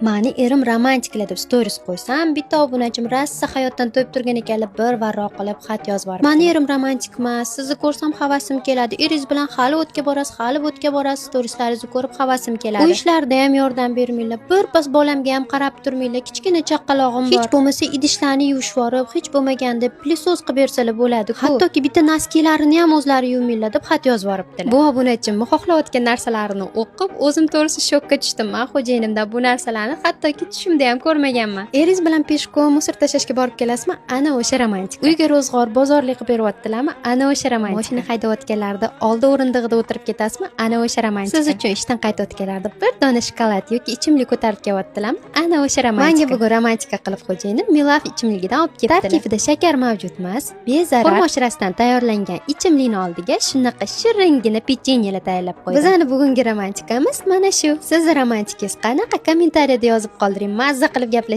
Mani erim romantiklar deb stories qo'ysam, bitta obunachim rosa hayotdan to'yib turgan ekanlar, bir varroq qilib xat yozib yuboribdi. Mani erim romantik emas, sizni ko'rsam havasim keladi. Eringiz bilan hali o'tga borasiz, hali o'tga borasiz, storieslaringizni ko'rib havasim keladi. Uy ishlarida ham yordam bermanglar, birpas bolamga ham qarab turmanglar, kichkina chaqalog'im bor. Hech bo'lmasa idishlarni yuvishib yuborib, hech bo'lmaganda пылесос qilib bersalar bo'ladi-ku. Hattoki bitta носки larini ham o'zlari yuvmanglar deb xat yozib yuboribdilar. Bu obunachimni xohlayotgan narsalarini o'qib, o'zim to'g'risi shokka tushdim. Man xo'jayinimdan bu narsalarni hattoki tushimda ham ko'rmaganman. Eringiz bilan пешком мусор tashlashga borib kelasizmi? Ana o'sha romantik. Uyga ro'zg'or bozorlik qilib beryaptilarmi? Ana o'sha romantik. Mashina haydayotganlarida oldi o'rindig'ida o'tirib ketasizmi? Ana o'sha romantik. Siz uchun ishdan qaytayotganlarida bir dona shokolad yoki ichimlik ko'tarib kelyaptilarmi? Ana o'sha romantika. Manga bugun romantika qilib xo'jayinim Milaf ichimligidan olib ketdilar. Tarkibida shakar mavjud emas, bezarar. Xurmo shirasidan tayyorlangan ichimlikni oldiga shunaqa shiringina pechenyelar tayyorlab qo'ydim. Bizani bugungi romantikamiz mana shu. Sizni romantikangiz qanaqa? Kommentariyada yozib qoldiring. Mazza qilib gaplashamiz.